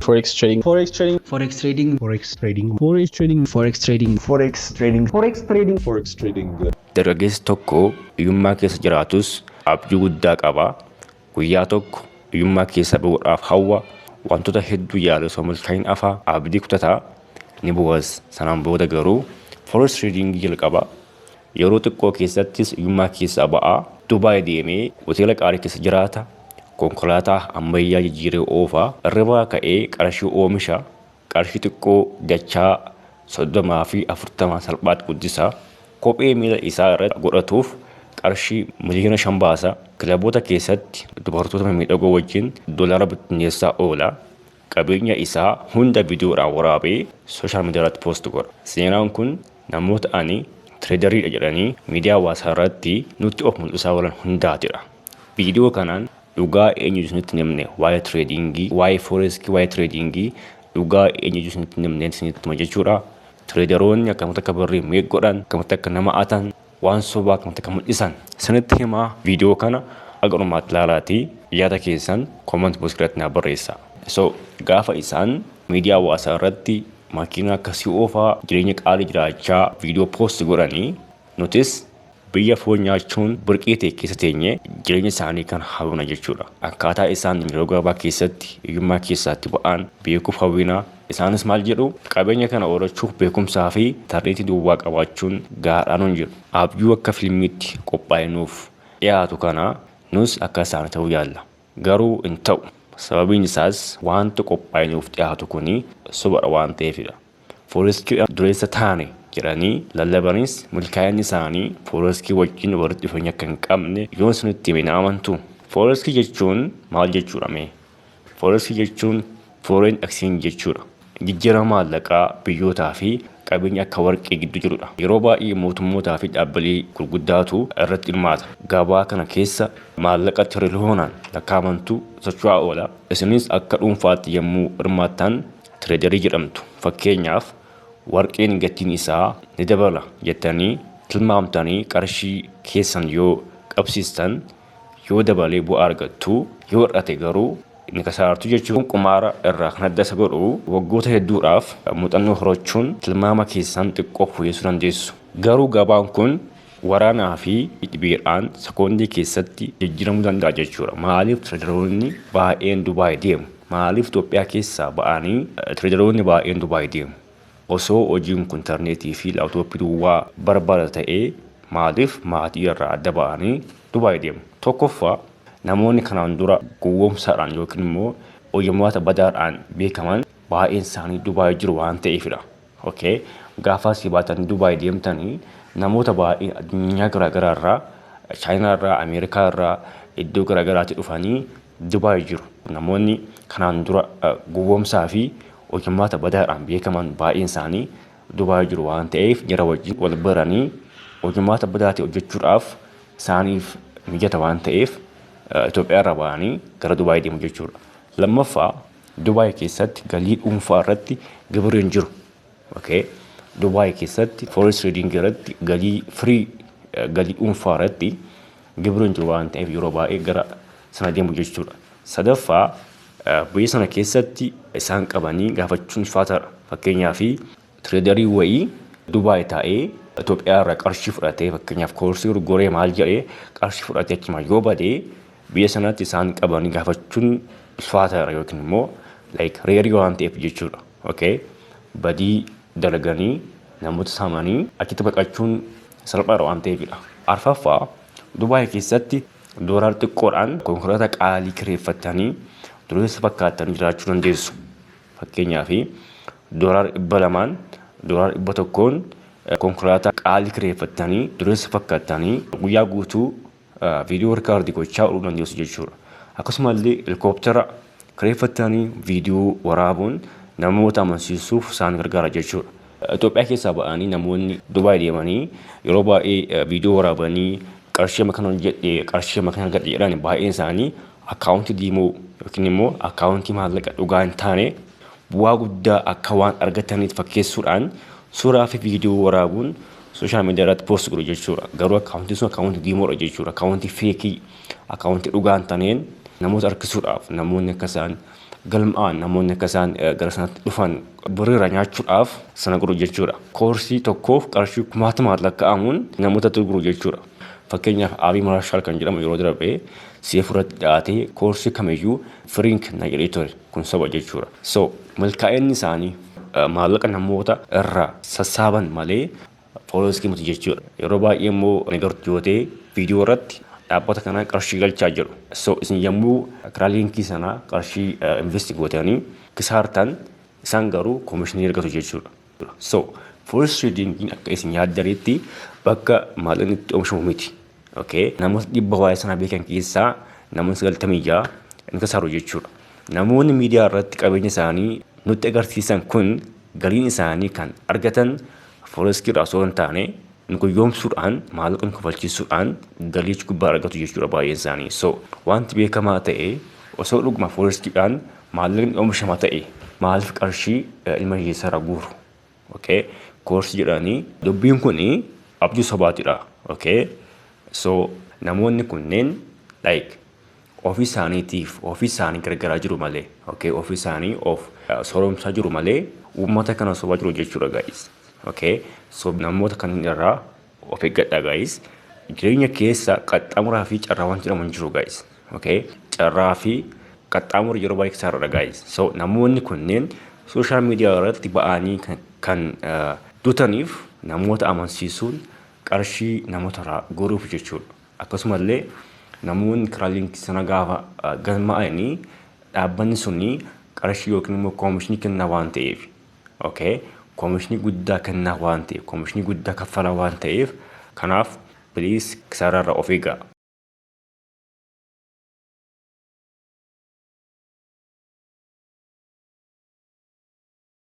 Forex trading. Forex trading. Forex trading. Forex trading. Forex trading. Forex trading. Forex trading. Forex trading. Forex trading. Dargaggeessi tokko hiyyummaa keessa jiraatus abjuu guddaa qaba. Guyyaa tokko hiyyummaa keessa ba'uudhaaf hawwa. Wantoota hedduu yaale osoo milkaa'in hafa, abdii kutataa ni bu'as. Sanaan booda garuu forex trading jalqaba. Yeroo xiqqoo keessattis hiyyummaa keessaa ba'aa. Dubaay deemee hoteela qaalii keessa jiraata. Konkolaataa ammayyaa jijjiiree oofaa. Hirribaa ka'ee qarshii oomisha. Qarshii xiqqoo dachaa 30 fi 40 salphaatti guddisa. Kophee miila isaa irratti godhatuuf qarshii 5 miliyoona baasa. Kilaboota keessatti dubartoota mimmiidhagoo wajjin doolaara bittinneessaa oola. Qabeenya isaa hunda viidiyoodhaan waraabee social media irratti post godha. Seenaan kun namoota ani traderiidha jedhanii miidiyaa hawaasaa irratti nutti of mul'isaa oolan hundaatidha. Viidiyoo kanaan dhugaa eenyu isinitti himne waa'ee tradingii, waa'ee forexii, waa'ee tradingii dhugaa eenyu isinitti himne isinitti hima jechuudha. Traderoonni akkamitti akka birrii make godhan, akkamitti akka nama atan, waan sobaa akkamitti akka mul'isan isinitti himaa. Viidiyoo kana akka dhumaatti ilaalaatii yaada keessan comment box irratti naa barreessaa. So gaafa isaan miidiyaa hawaasaa irratti makiinaa akkasii oofaa, jireenya qaalii jiraachaa viidiyoo post godhanii, nutis biyya foon nyaachuun birqii ta'e keessa teenyee jireenya isaanii kan hawwina jechuudha. Akkaataa isaan yeroo gabaabaa keessatti hiyyummaa keessaatti ba'an beekuuf hawwina. Isaanis maal jedhu? Qabeenya kana horachuuf beekumsaa fi intarneetii duwwaa qabaachuun gahaadhaan hin jedhu. Abjuu akka fiilmiitti qophaa'e nuuf dhiyaatu kana nus akka isaanii ta'uu yaalla. Garuu hin ta'u. Sababiin isaas wanta qophaa'e nuuf dhiyaatu kuni sobadha waan ta'eefidha. Forexii dureessa taane jedhanii lallabanis milkaa'inni isaanii forexii wajjin walitti dhufeenya akka hin qabne yoon isinitti hime na amantu? Forexii jechuun maal jechuudha mee? Forexii jechuun foreign exchange jechuudha. Jijjiirama maallaqaa biyyootaa fi qabeenya akka warqee gidduu jirudha. Yeroo baay'ee mootummootaa fi dhaabbilee gurguddaatu irratti hirmaata. Gabaa kana keessa maallaqa tiriliyoonaan lakkaa'amantu socho'aa oola. Isinis akka dhuunfaatti yommuu hirmaattan traderii jedhamtu. Fakkeenyaaf, warqeen gatiin isaa ni dabala jettanii tilmaamtanii qarshii keessan yoo qabsiistan, yoo dabalee bu'aa argattu, yoo hir'ate garuu ni kasaartu jechuun. Qumaara irraa kan adda isa godhu waggoota hedduudhaaf muuxannoo horachuun tilmaama keessan xiqqoo fooyyessuu dandeessu. Garuu gabaan kun waraanaa fi dhibeedhaan sekoondii keessatti jijjiiramuu danda'a jechuudha. Maaliif traderoonni baay'een Dubaay deemu? Maaliif Itoophiyaa keessaa ba'anii traderoonni baay'een Dubaay deemu? Osoo hojiin kun intarneetii fi laaptooppii duwwaa barbaada ta'ee, maaliif maatii irraa adda ba'anii Dubaay deemu? Tokkoffaa, namoonni kanaan dura gowwoomsaadhaan yookiin immoo hojii badaadhaan beekaman baay'een isaanii Dubaay jiru waan ta'eefidha. Okay. Gaafa asii baatanii Dubaay deemtanii namoota baay'ee addunyaa garaagaraa irraa, Chaayinaa irraa, Ameerikaa irraa, iddoo garaagaraatti dhufanii Dubaay jiru. Namoonni kanaan dura gowwoomsaa fi hojii badaadhaan beekaman baay'een isaanii Dubaay jiru waan ta'eef, jara wajjin wal baranii hojii badaatii hojjechuudhaaf isaaniif mijata waan ta'eef Itoophiyaa irraa ba'anii gara Dubaay deemu jechuudha. Lammaffaa, Dubaay keessatti galii dhuunfaa irratti gibirri hin jiru. Okay. Dubaay keessatti forex trading irratti galii firii galii dhuunfaa irratti gibirri hin jiru waan ta'eef, yeroo baay'ee gara sana deemu jechuudha. Sadaffaa, biyya sana keessatti isaan qabanii gaafachuun ulfaataadha. Fakkeenyaaf, traderii wayii Dubaay taa'ee Itoophiyaa irraa qarshii fudhatee, fakkeenyaaf koorsii gurguree maal jedhee qarshii fudhatee achuma yoo badee, biyya sanatti isaan qabanii gaafachuun ulfaataadha yookiin immoo like rareii waan ta'eef jechuudha. Okay? Badii dalaganii namoota saamanii achitti baqachuun salphaadha waan ta'eefidha. Arfaffaa, Dubaay keessatti doolaar xiqqoodhaan konkolaataa qaalii kireeffattanii dureessa fakkaattanii jiraachuu dandeessu. Fakkeenyaaf, $200n, $100n konkolaataa qaalii kireeffattanii dureessa fakkaattanii guyyaa guutuu viidiyoo record gochaa ooluu dandeessu jechuudha. Akkasumallee helikooптera kireeffattanii viidiyoo waraabuun namoota amansiisuuf isaan gargaara jechuudha. Itoophiyaa keessaa ba'anii namoonni Dubaay deemanii yeroo baay'ee viidiyoo waraabanii qarshii amma kana hojjedhe, qarshii amma kana argadhe jedhan baay'een isaanii akkaawuntii demo yookiin immoo akkaawuntii maallaqa dhugaa hin taane bu'aa guddaa akka waan argataniif fakkeessuudhaan suuraa fi viidiyoo waraabuun social media irratti post godhu jechuudha. Garuu akkaawuntiin sun akkaawuntii demodha jechuudha. Akkaawuntii fakeii, akkaawuntii dhugaa hin taaneen namoota harkisuudhaaf, namoonni akka isaan Galma'an namoonni akka isaan gara sanatti dhufan boriirra nyaachuudhaaf sana godhu jechuudha. Koorsii tokkoof qarshii kumaatamaan lakkaa'amuun namootatti gurguru jechuudha. Fakkeenyaaf, Aabii Marshaal kan jedhamu yeroo darbee si'a furratti dhiyaatee koorsii kamiyyuu free kenna jedhee ture. Kun soba jechuudha. So milkaa'inni isaanii maallaqa namoota irraa sassaaban malee forexii miti jechuudha. Yeroo baay'ee immoo ni gartu yoo ta'e, viidiyoo irratti dhaabbata kana qarshii galchaa jiru. So isin yommuu karaa liinkii sanaa qarshii invest gootanii kisaartan, isaan garuu koomishinii argatu jechuudha. So forex tradingiin akka isin yaaddanitti bakka maallaqni itti oomishamu miti. Okay? Namoota 100 waa'ee sanaa beekan keessaa namoonni 96 ni kasaaru jechuudha. Namoonni miidiyaa irratti qabeenya isaanii nutti agarsiisan kun galiin isaanii kan argatan forexii irraa osoo hin taane, nu gowwoomsuudhaan, maallaqa nu kafalchiisuudhaan galii gubbaa argatu jechuudha baay'een isaanii. So wanti beekamaa ta'e, osoo dhuguma forexiidhaan maallaqni oomishama ta'e, maaliif qarshii ilma hiyyeessaa irraa guuru? Okay? Koorsii jedhanii dubbiin kun abjuu sobaatidha. Okay? So namoonni kunneen like ofii isaaniitiif ofii isaanii gargaaraa jiru malee, okay? Ofii isaanii of sooromsaa jiru malee uummata kana sobaa jiru jechuudha, guys. Okay? So namoota kanneen irraa of eeggadha, guys. Jireenya keessa qaxxaamuraa fi carraa wanti jedhamu hin jiru, guys. Okay? Carraa fi qaxxaamura yeroo baay'ee kisaaraadha, guys. So namoonni kunneen social media irratti ba'anii kan dutaniif namoota amansiisuun qarshii namoota irraa guuruuf jechuudha. Akkasumallee namoonni karaa liinkii sana gaafa galmaa'anii dhaabbanni suni qarshii yookiin immoo koomishinii kennaa waan ta'eef, okay? Koomishinii guddaa kennaa waan ta'eef, koomishinii guddaa kaffalaa waan ta'eef, kanaaf please kisaaraarraa of eegaa.